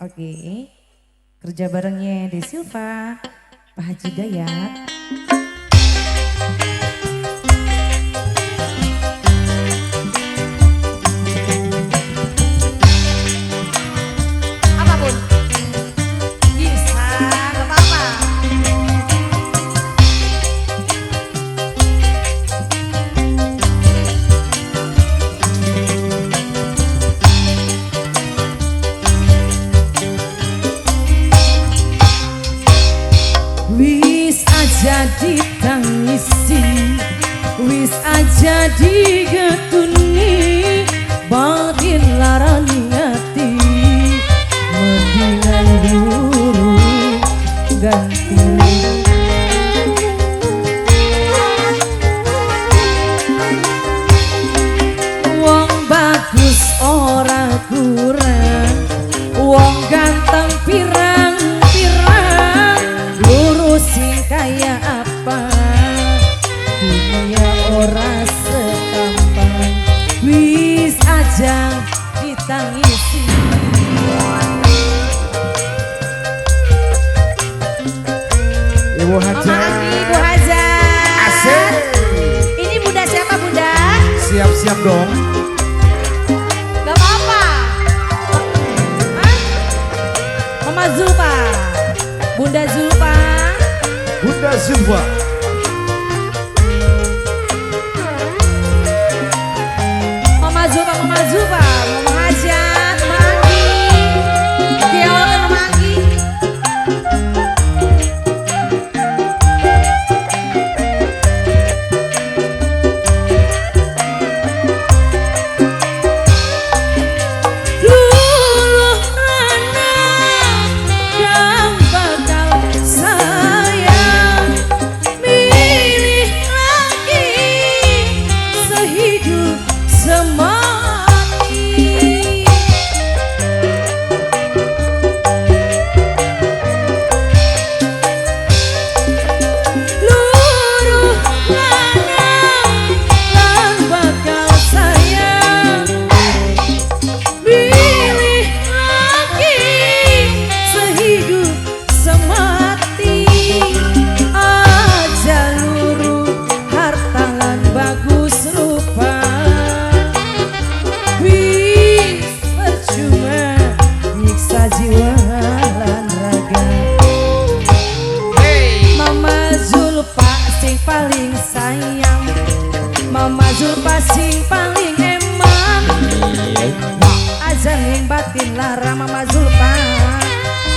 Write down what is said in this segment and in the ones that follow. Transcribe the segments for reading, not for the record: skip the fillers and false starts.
Oke. Kerja barengnya De Silva, Pak Haji Dayat. Apapun. Bisa, gak apa-apa. Wis aja ditangisi, wis aja digetuni, batin larani ati, mendingan luru ganti. Wong bagus ora kurang, wong ganteng pirang-pirang, lurus sing kaya apa, dunia ora setampan, wis aja ditangisi. Ibu Haja. Mama Anggi, Ibu Haja. Asik. Ini bunda siapa bunda? Siap-siap dong. Gak apa-apa. Hah? Mama Zulfa. Bunda Zulfa. Bunda Zulfa. Mama Zulfa, Mama Zulfa, Mama Hajat, Mama Anggi. Kiawalkan Mama Anggi. Luluh anak yang bakal sayang, milih lagi sehidup semati. Luruh lanang lang bakal sayang, milih lagi sehidup semati. Aja luru harta lan bagus rupa, wis percuma nyiksa jiwa lan raga. Mama Zulfa sing paling sayang, Mama Zulfa sing paling eman, aja ning batin lara Mama Zulfa,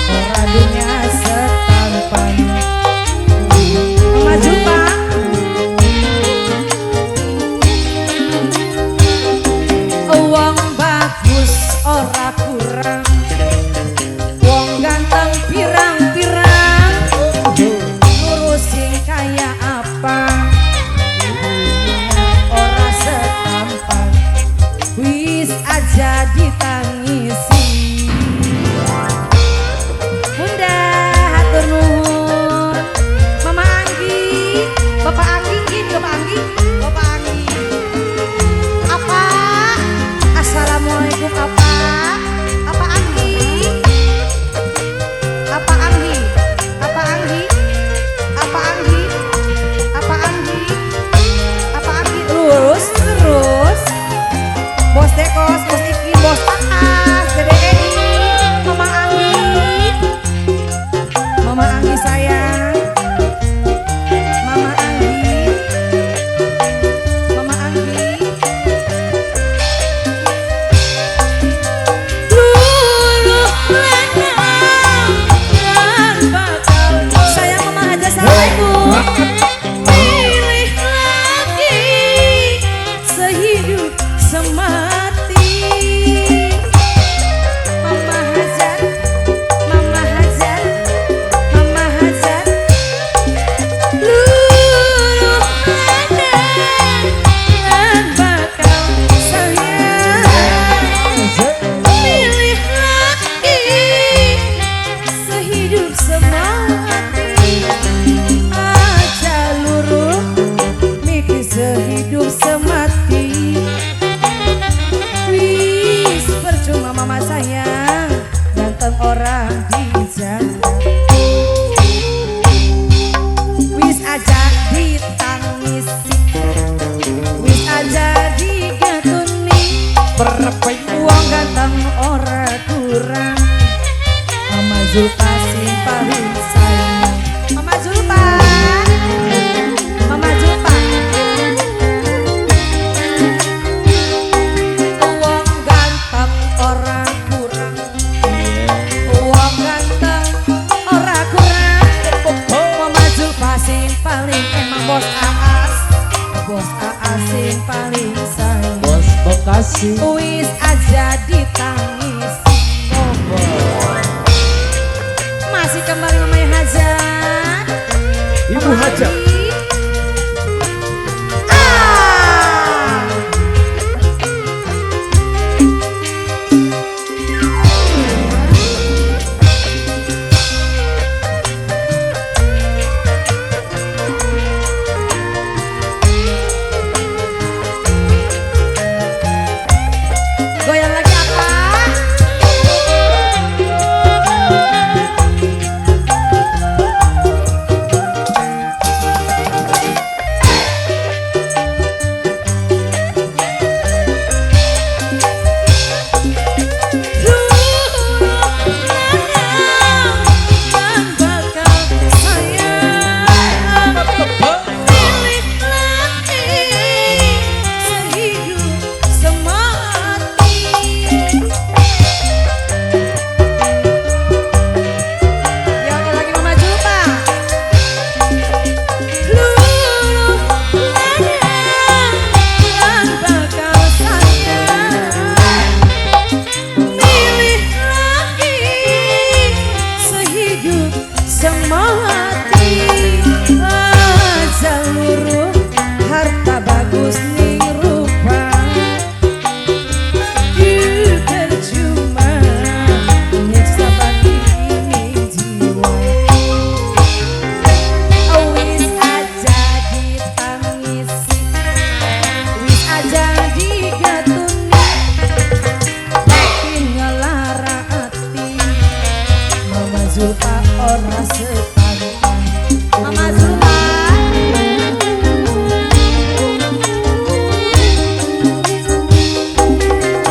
ora dunya setampan. Mama Zulfa. Wong bagus ora kurang, wong ganteng pirang-pirang, lurus sing kaya apa, ora setampan, wis aja ditangisi. Bunda hatur nuhun. ora dijaga. Wis aja ditangisi, wis aja digatuni, wong ganteng ora kurang. Mama Zulfa sing paling sayang. Mama Zulfa, Mama Zulfa. Wong ganteng ora kurang, wong ganteng ora kurang. Mama Zulfa sing paling emang bos aas, bos aas sing paling sayang. Bos Bekasi. Wis aja ditangisi. Masih kembali Mama Hajat, Ibu Hajat. Ah! Goyang lagi apa? Zulfa ora sepantan. Mama Zulfa.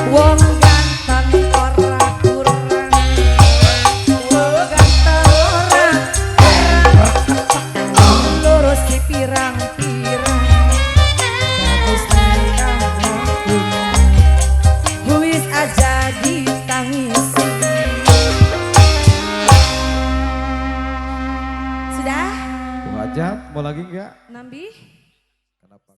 Wong ganteng ora kurang, wong ganteng ora kurang, loro si pirang-pirang, bagus tingkah lakunya, wis aja ditangisi. Sudah? Bu Hajat, mau lagi enggak? Nambi? Kenapa?